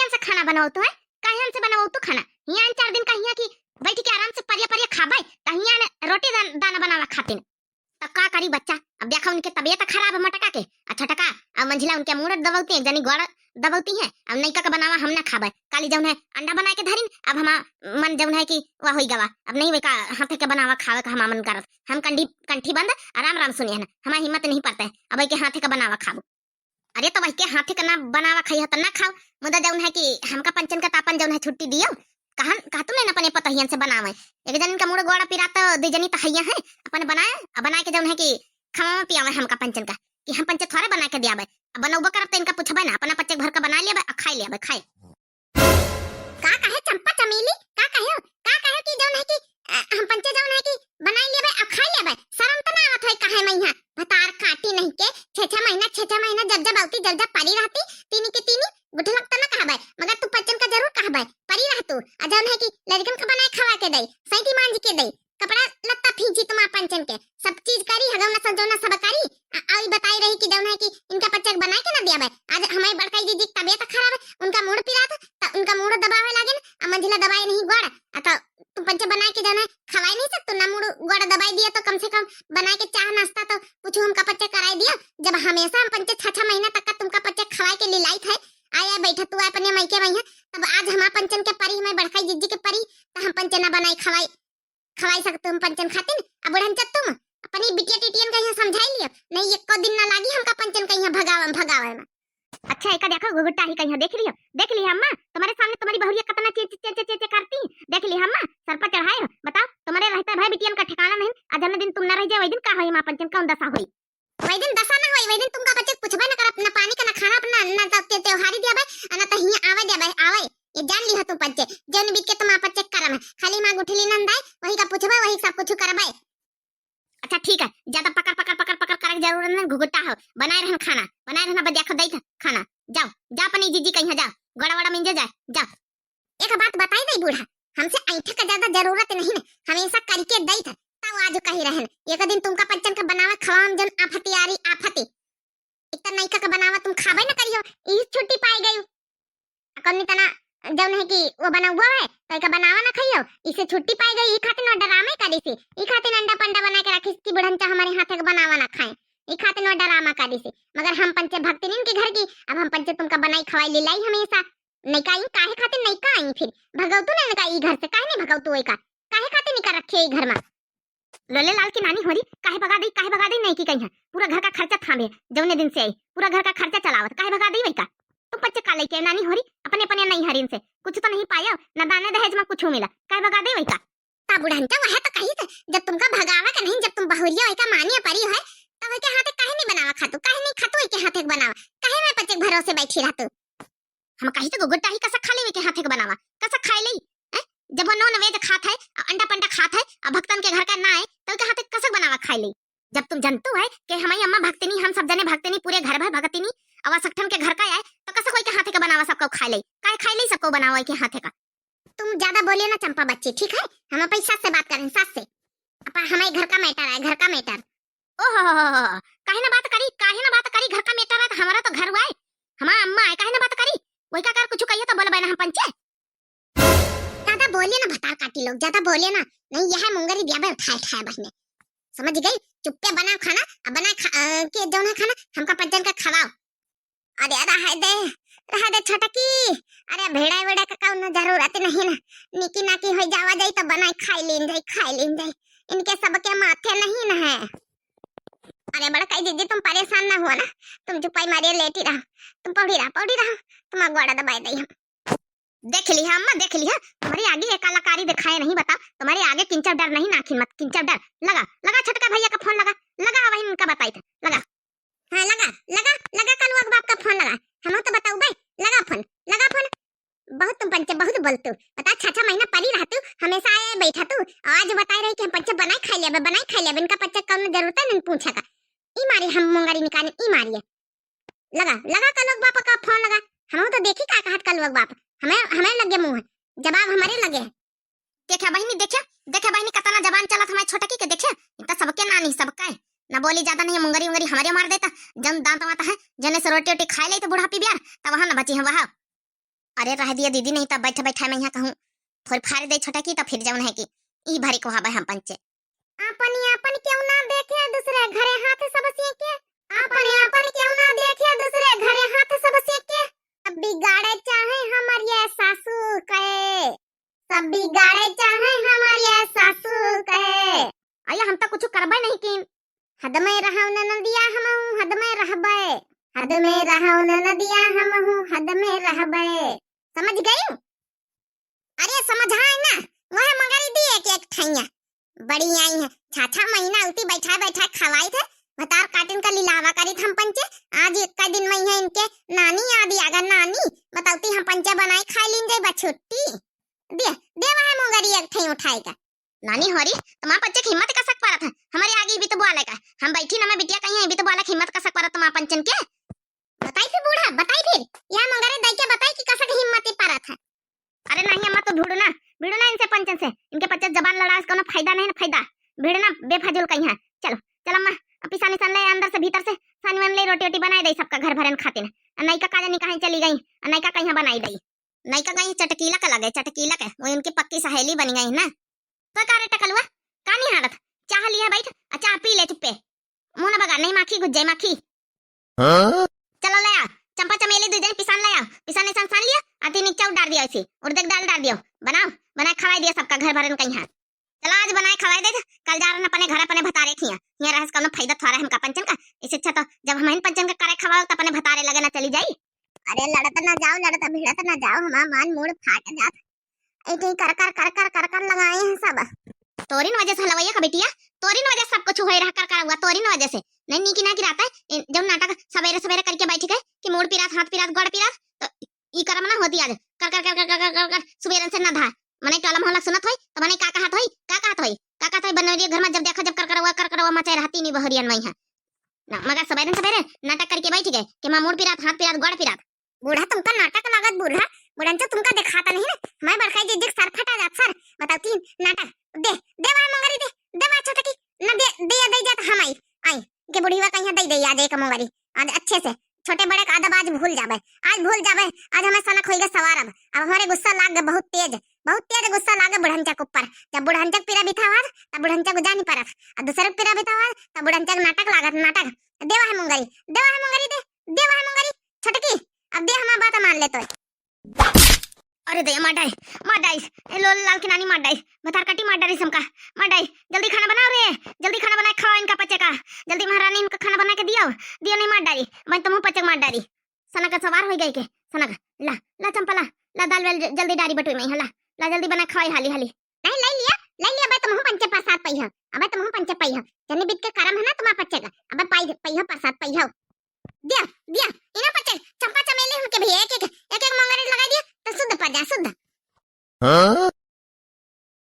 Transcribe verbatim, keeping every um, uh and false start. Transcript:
से खाना बनवाऊ तू है? काहे हमसे बनवाऊ तू खाना? हियाँ चार दिन का हियाँ की बैठ के आराम से परिया परिया खाबै, त हियाँ ने रोटी दान-, दाना बनावा खातिन। त का करी बच्चा, अब देखा उनके तबियत खराब है मोटका के, आ छोटका, अब मंझिला उनके मूड़ दबौती है, एक जनी गोड़ दबौती है, अब नैका के बनावा हम ना खाबै। काली जौन है अंडा बनाए के धरिन, अब हमा मन जौन है कि वह होई गवा, अब नहीं वैका हाथे के बनावा खावे का हमा मन करत। हम कंठी, कंठी बंद, आराम आराम सुनिए ना, हमार हिम्मत नहीं पड़ता है, अब के हाथे का बनावा खाबो। अरे तो वही के हाथे का ना बनावा खाई हो तो ना खाओ, मुदा जौन है कि हमका पंचन का तापन जौन है छुट्टी दियो, कहन, कहतु नहीं अपने पतहियन से बनावे। एक जन इनका मुड़ गोड़ा पिरात, दो जनी तो हैया है, अपन बनाए, अब बनाए के जौन है कि खवावे पियावे हमका पंचन का, कि हम पंचे थोड़े बना के दियाबे। अब बनौबो करब तो इनका पूछबे ना, अपना पच्चे भर का बना लियाबे, आ खाई लियाबे, खाए। का कहे चंपा चमेली, का कहे, का कहे कि जौन है कि, अ, हम पंचे जौन है कि बनाई लियाबे, आ खाई लियाबे। शर्म तो ना आवत है कहे मैं यहाँ, भतार काटी नहीं के, छे छे महीना, छे छे महीना जब जब आवती, जब जब परी रहती, तीनी के तीनी, गुठलक तो ना कहबे, मगर तू पंचन का जरूर कहबे, परी रह तू। आ जौन है कि लड़कन का बनाए खवा के दे, सैती मांज के दे, कपड़ा लत्ता फींची तुम पंचन के, सब चीज करी, हगौना सजौना सब करी। आ, आ ई बताई रही कि जौन है कि इनका पंचन बनाए के ना दिया भाई। आज हमारी बड़काई दीदी की तबीयत खराब है, उनका मूड़ पिरात, त उनका मूड़ दबावे लागे ना, आ मंझिला दबाए नहीं गोड़, आ तो तुम पंचे बनाए के जौन है खवाई नहीं सकते ना, मूड़ गोड़ दबाई दिया तो कम से कम बनाए के चाह नाश्ता तो कुछ हमका पंचे कराई दिया। जब हमेशा हम पंचे छह छह महीना तक का तुमका पंचे खवाए के लिलाइत है, आया बैठा तू अपने मायके में है, तब आज हमार पंचन के परी, हमारे बड़काई जिज्जी के परी, त हम पंचे ना बनाई खवाई, खवाई सकते हम पंचन खातिन। अब बुढ़न चत तुम अपनी बिटिया टिटियन का यहाँ समझाई लियो, नहीं एको दिन ना लागी हमका पंचन का यहाँ भगावे में, भगावे में। अच्छा, एका देखो घुघुटा ही कहीं देख लियो, देख लिया अम्मा, तुम्हारे सामने तुम्हारी बहुरिया कितना चे चे चे चे चे करती, देख लिया अम्मा, सर पर चढ़ाए हो, बताओ, तुम्हारे रहते भाई बिटियन का ठिकाना नहीं, आज जौन दिन तुम ना रह जाए, वही दिन का होई माँ पंचन, कौन दशा होई? वही दिन दशा ना होई, वही दिन तुमका बच्चे पूछबे ना करब, ना पानी का, ना खाना, अपना, ना तो ते-, त्योहारी दियाबे, आ ना तो हियाँ आवे दियाबे, आवे। ये जान लिहो तुम पंचे, जौन बीत के तुम पंचे करम है, खाली माँ गुठली नंदाए, वही का पूछबे, वही सब कुछ करबे। अच्छा ठीक है, ज्यादा पकड़, पकड़, पकड़, पकड़ करे के जरूरत नहीं, घुघुटा हो, बनाए रहन खाना, बनाए रहना, बदिया खो दई खाना, जाओ, जा अपनी जीजी कहीं जाओ, गोड़ा वड़ा मिंजे जाए, जाओ। एक बात बताई दई बूढ़ा, हमसे ऐंठे का ज्यादा जरूरत नहीं ना, हमेशा करके दई था, तब आज कही रहन, एक दिन तुमका पंचन का बनावा खवाम जन आफती आरी आफती। एक तो नैका का बनावा तुम खाबे न करियो, ई छुट्टी पाई गई। कौन तना जौन है कि वो बनावा है, तो एका बनावा ना खाइयो, इसे छुट्टी पाई गई, ई खातिर वो डरामे करी सी, ई खातिर अंडा पंडा बना के रखी कि बुढ़न चा हमारे हाथे का बनावा ना खाए, ई खातिर वो डरामा करी सी। मगर हम पंचे भक्तिनिन के घर की, अब हम पंचे तुमका बनाई खवाई लिलाई हमेशा। नैका आई, काहे खातिर नैका आई फिर? भगौतू ना नैका ई घर से, काहे नहीं भगौतू ओइका? काहे खातिर निका रखे ई घर मा? लोले लाल की नानी होरी, काहे भगा दई, काहे भगा दई नहीं की कहीं है। पूरा घर का खर्चा थामे, जौने दिन से आई, पूरा घर का खर्चा चलावत, काहे भगा दई वैका? तुम पंचे का लइके नानी होरी, अपने अपने नहीं हरिन से, कुछ तो नहीं पाया, ना दाने दहेज मा कुछ मिला, काहे भगा दई वैका? ता बुढ़न चा वह तो कही थे, जब तुमका भगावा के नहीं, जब तुम बहुरिया वैका मानिया परी है, तब वैके हाथे काहे नहीं बनावा खातू, काहे नहीं खातू वैके हाथे के बनावा, काहे मैं पंचे के भरोसे बैठी रहतू? हम कही तो गुगुर टाही कसक खा लेवे के हाथे के बनावा, कसक खाए लेई, हैं? जब वो नॉन वेज खात है, अंडा पंडा खात है, आ भक्तन के घर का ना आए, तो के हाथे कसक बनावा खाए लेई। जब तुम जनतू है कि हमारी अम्मा भक्तिनी, हम सब जने भक्तिनी, पूरे घर भर भक्तिनी, अब असकठन के घर का आए, तो कसक कोई के हाथे के बनावा सबको खाए लेई, काहे खाए लेई सबको बनावा के हाथे का? तुम ज्यादा बोलिए ना चंपा बच्ची, ठीक है? हम अपन सास से बात करें, सास से। अपा हमारे घर का मैटर है, घर का मैटर। ओहो हो हो हो, काहे ना बात करी, काहे ना बात करी, घर का मैटर है तो हमारा तो घर हुआ है, हमारा अम्मा है, काहे ना बात करी? वही का कर कुछ कहिए तो बोलबे ना हम पंचे। ज्यादा बोलिए ना भतार काटी लोग, ज्यादा बोलिए ना, नहीं यह मुंगरी दिया बे उठाए उठाए बहिने, समझ गई? चुप्पे बनाओ खाना, अब बना खा, अ, के जौन है खाना हमका पंचन का खवाओ। अरे रहे दे, रहे दे छोटकी, अरे भेड़ा वेड़ा का कौनो जरूरत नहीं ना, निकी नाकी हो जावा जाई तो बनाई खाई लेन जाई, खाई लेन जाई, इनके सबके माथे नहीं ना है। अरे बड़काई दीदी तुम परेशान ना हुआ ना, तुम चुपाई मारिए लेटी रहो, तुम पौड़ी रहो, पौड़ी रहो, तुम अगवाड़ा दबाई दई हम। देख लिहा अम्मा, देख लिहा, तुम्हारे आगे ये कलाकारी दिखाए नहीं, बताओ, तुम्हारे आगे किंचर डर नहीं, नाखिन मत किंचर डर। लगा, लगा छोटका भैया का फोन लगा, लगा वही उनका बताई था, लगा। हाँ, लगा, लगा, लगा कलुआ के बाप का फोन लगा। हमहू तो बताऊ बे, लगा फोन, लगा फोन। बहुत तुम पंचे, बहुत बोलतू। बता, छह छह महीना परी रहतू, हमेशा आए बैठा तू। आज बताए रही कि हम पंचे बनाए खाई लेबे, बनाए खाई लेबे, इनका पंचे कौनो जरूरत है नहीं पूछे का। ई मारी हम मुंगरी निकाली, ई मारी है। लगा, लगा कलुआ के बाप का फोन लगा। हमहू तो देखी का कहत कलुआ के बाप। हमें, हमें लगे मुंह है। जवाब हमारे लगे है। देखा बहिनी, देखा, देखा बहिनी, कतना जबान चलत हमारे छोटकी के, देखा, इतना सबके नानी, सबका है। ना बोली ज्यादा नहीं, मुंगरी उंगरी हमारे मार देता। जन दांत वात है, जने से रोटी ओटी खाए ले तो बुढ़ापी बियार, तब वहाँ न बची हम वहाँ। अरे रह दिया दीदी, नहीं तब बैठे बैठे मैं यहाँ कहूँ थोड़ी फाड़ दे छोटा की, तब फिर जौन है कि ई भरी को हबे हम पंचे। आपन आपन क्यों ना देखे, दूसरे घरे हाथ सब सेके। आपन आपन क्यों ना देखे, दूसरे घरे हाथ सब सेके। सब बिगाड़े चाहे हमर ये सासू के, सब बिगाड़े चाहे हमर ये सासू के। अया हम तो कुछ करबे नहीं कीन। हद में रहौ ननदिया हमहू हद में रहबे, हद में रहौ ननदिया हमहू हद में रहबे। समझ गई? अरे समझाए ना, वह मंगरी दी एक एक ठैया। बड़ी आई है, छा छा महीना उती बैठा बैठा खवाई थे, भतार काटिन का लिलावा करी थे हम पंचे। आज एक का दिन में है इनके नानी याद आगा, नानी बताउती हम पंचे बनाई खाई लीन जाई बा छुट्टी। दे, दे वह मंगरी एक ठैया उठाई का। नानी होरी, तुम्हार पंचे की हिम्मत कसक परत है, हमारे आगे भी तो बोले का। हम बैठी ना, मैं बिटिया कहीं है, भी तो बोले की हिम्मत कसक परत तुम्हार पंचन के। बताई फिर बूढ़ा, बताई फिर। यहाँ मंगरे दाई के बताई कि कसक हिम्मत ही परत है। अरे नहीं अम्मा, तो भिड़ू ना, भिड़ू ना इनसे पंचन से। इनके पच्चीस जबान लड़ा, इसको ना फायदा नहीं ना फायदा। भिड़ू ना बेफजूल कहीं है। चलो, चलो अम्मा, अब पिसान निसान ले अंदर से भीतर से, सानी वानी ले रोटी वोटी बनाई दे सबका घर भरन खातिर। आ नैका का जानी कहीं चली गई, आ नैका कहीं बनाई दे। नैका गई चटकीला का लगे, चटकीला के, वो इनकी पक्की सहेली बन गई ना। तो का रे टकलुआ, का निहारत? चाह लिया बैठ, आ चाह पी ले चुप्पे। मुंह न बगा, नहीं माखी घुस जाए माखी। हाँ? चलो ले आ, चंपा चमेली दू जन पिसान ले आ, पिसान निसान सान लिया, आ तीन चाउर डाल दिया ऐसे, उड़द के दाल डाल दियो, बनाओ, बनाए खवाई दिया सबका घर भरन कहीं है। चला आज बनाए खवाई दे, कल जा रहन अपने घर अपने भतारे खिया, यहाँ रहे से कौनो फायदा थोड़ा हमका पंचन का, इससे अच्छा तो जब हम पंचन का करे खवाओ तो अपने भतारे लगे ना चली जाई। अरे लड़त ना जाओ, लड़त भिड़त ना जाओ, हमार मन मूड फाट जात। ऐसे ही कर कर कर कर कर कर लगाए हैं सब। तोरिन वजह से हलवैया का बिटिया, तोरिन वजह से सब कुछ होए रहा कर कर हुआ, तोरिन वजह से। नहीं नीकी ना की रहता है, इन-, जब नाटक सवेरे सवेरे करके बैठ गए कि मूड पिरात, हाथ पिरात, गोड़ पिरात, तो ई करम ना होती आज। कर कर कर कर कर कर कर कर सुबेरन से ना धा। मने टोला मोहल्ला सुनत होई, तो मने का कहत होई, का कहत होई, का कहत होई बनवरिया घर में जब देखा जब कर कर हुआ, कर कर हुआ मचाए रहती नहीं बहरियन में है। ना, मगर सवेरे सवेरे नाटक करके बैठ गए कि माँ मूड़ पिरात, हाथ पिरात, गोड़ पिरात। बूढ़ा तुमका नाटक लागत बूढ़ा, बुढ़ंचो तुमका दिखाता नहीं ना, मैं बड़काई जिज्जिक सर फटा जात सर, बताओ तीन नाटक, दे, दे वाह मंगरी दे, दे वाह छोटकी, न दे, दे, दे जात हम आई, आई, के बुढ़ीवा कहीं दे दे आज एक मंगरी, आज अच्छे से, छोटे बड़े का अदब आज भूल जाबे, आज भूल जाबे, आज हमें सनक होइगा सवार अब, अब हमारे गुस्सा लाग गए बहुत तेज, बहुत तेज गुस्सा लागे बुढ़ंचक ऊपर। जब बुढ़ंचक पीरा बिथावाद, तब बुढ़ंचक जानी परत। आ दूसरे पीरा बिथावाद, तब बुढ़ंचक नाटक लागत, नाटक। देवा है मुंगरी, देवा है मुंगरी दे, देवा है मुंगरी। छोटकी, अब दे हमार बात मान ले तो। अरे दे, मार डाई, मार डाई। ए लो लाल की नानी मार डाई। भतार काटी मार डारी समका। मार डाई। जल्दी खाना बनाओ रे। जल्दी खाना बनाए खवाओ इनका पचे का। जल्दी महारानी इनका खाना बना के दियो। दियो नहीं मार डारी। मैं तुम पचे मार डारी। सनक सवार होई गई के, सनक, ला, ला चंपा, ला, ला दाल वाल ज-, जल्दी डारी बटुई में, ला, ला जल्दी बना खवाई हाली, हाली। नहीं, ले लिया, ले लिया, अबे तुमहू पंचे प्रसाद पइहा, अबे तुमहू पंचे पइहा, जनी बीत के करम है ना तुम्हार पच्चे का, अबे पाई, पइहा प्रसाद पइहा। दिया, दिया, इना पच्चे, चंपा चमेली हमके भी एक, एक, एक, एक मंगरी लगा दिया, तो शुद्ध पड़ जा, शुद्ध। हाँ?